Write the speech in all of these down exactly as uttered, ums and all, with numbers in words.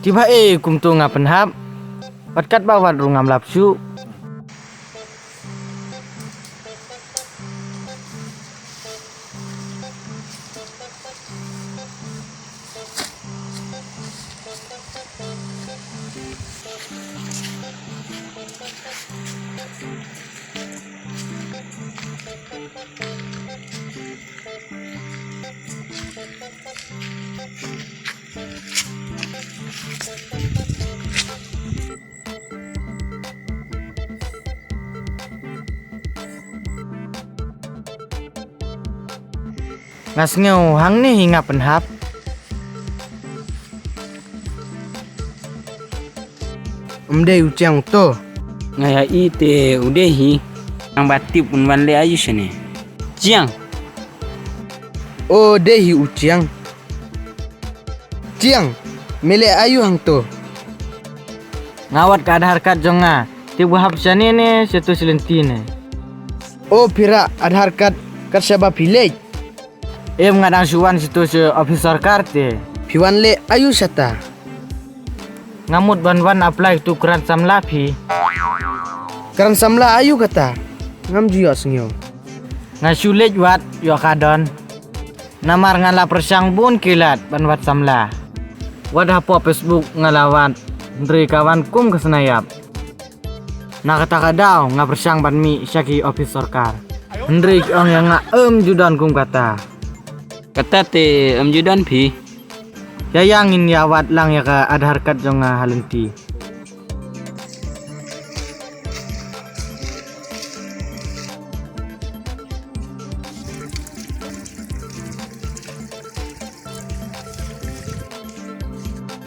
Te ba e kumto nga pynhap. Wat katba wat ruh ngam lap shuh. Nga sngew hangne hi nga pynhap. Ym dei u Chiang to. Nga ïa i te u dei hi. Nang ba tip un wan leh aïu shane. Chiang. O dei hi u Chiang. Chiang, me leh aïu hangto? Nga wad ka Aadhaar card jong nga. Te ba hap shane ne, shato sha lynti ne. O phi rah Aadhaar card, kat shaba phi leit. Em, nga dang shu wan shato sha office sorkar te. Phi wan leh aïu shata? Nga mut ban wan apply tu kran samla phi. Kran samla aïu kata? Ngam ju ïohsngew. Nga shu leit wad ïoh ka don. Namar nga la pyrshang bun ki lad ban wad samla. Wad hapoh Facebook nga la wad, hynrei ka wan kum ka sniap. Na kata ka daw nga pyrshang ban mih sha ki office sorkar, hynrei ki ong ïa nga ym ju don kum kata. Kata te ym ju don phi. Ïa ïa ngin ïa wad lang ïa ka Aadhaar card jong nga ha lynti.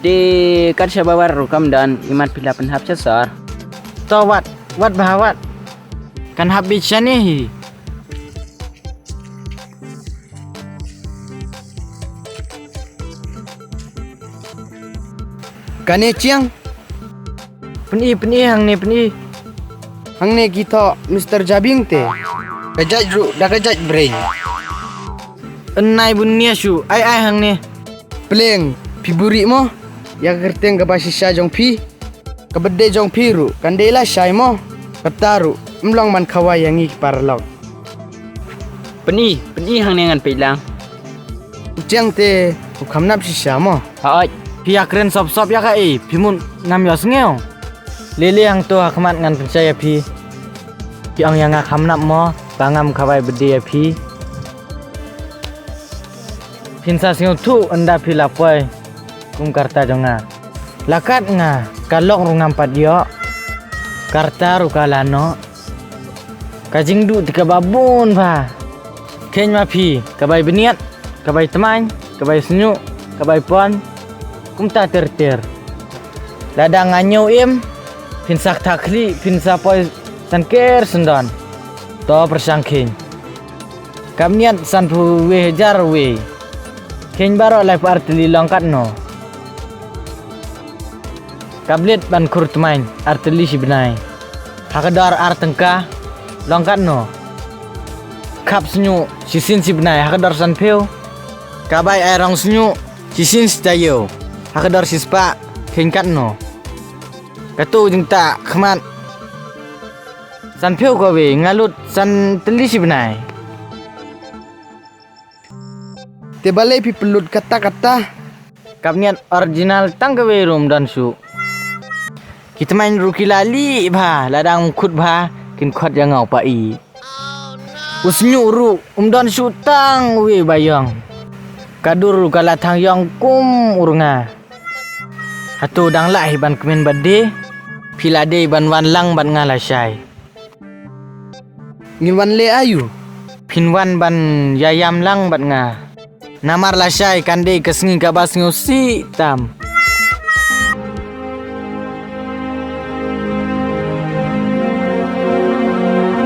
Te kat shaba wad ruh kam don, imat phi la pynhap sha sor. To wad, wad bha wad. Kan hap beit shane hi. Kane Chiang. Pyni, pyni, hangne pyni. Hangne ki thoh Mister Jabing te. Ka jait ruh da ka jait breiñ. Yn nai bun nia shu, ai ai hangne. Pleng, phi buhrieh mo? Ïa ka kyrteng kaba shisha jong phi. Ka birthday jong phi ruh kan dei lashai mo. Kata ruh ym long ban khawai ïa ngi ki paralok. Pyni, pyni hangne ngan peit lang. U Chiang te u kham nap shisha mo. Hooid. Phi ïa kren sop sop ïa kaei, phi mut ngam ïohsngew? Lei lei hangto ha khmat ngan pynshai ïa phi. Phi ong ïa nga kham nap mo ba ngam khawai birthday ïa phi. Phin sa sngewthuh ynda phi la poi kum ka rta jong nga. La kat nga, ka lok ruh ngam pat ïoh. Ka rta ruh ka la noh. Ka jingduh te kaba bun bha. Kheiñ ma phi, ka bai bniat, ka bai tmaiñ, ka bai sniuh, ka bai pon. Kumta ter ter. Lada nga ñiew im, phin sa ktah khlieh, phin sa poi san ker syndon. To pyrshang kheiñ. Ka bniat sanphew wei hajar wei. Kheiñ baroh laiphew ar tylli long katno? Ka blit ban khur tmaiñ ar tylli shi bnai. Ha ka dor ar tyngka long katno? Khap sniuh shisien shi bnai ha ka dor sanphew. Ka bai ai rong sniuh shisien shi taïew ha ka dor shispah, kheiñ katno? Kato jingtah khmat sanphew kawei, nga lut san tylli shi bnai. Te balei phi pynlut katta katta? Ka bniat original tang kawei ruh ym don shuh. Ki tmaiñ ruh ki la lieh bha, lada ngam khot bha kin khot ïa nga u paid. U sniuh ruh um don shuh tang uwei ba ïong. Ka dur ruh ka la thang ïong kum u rnga. Hato dang lah hi ban kmen birthday? Phi la dei ban wan lang bad nga lashai. Ngin wan leh aïu? Phin wan ban ïaïam lang bad nga. Namar lashai kan dei ka sngi kaba sngewsih tam.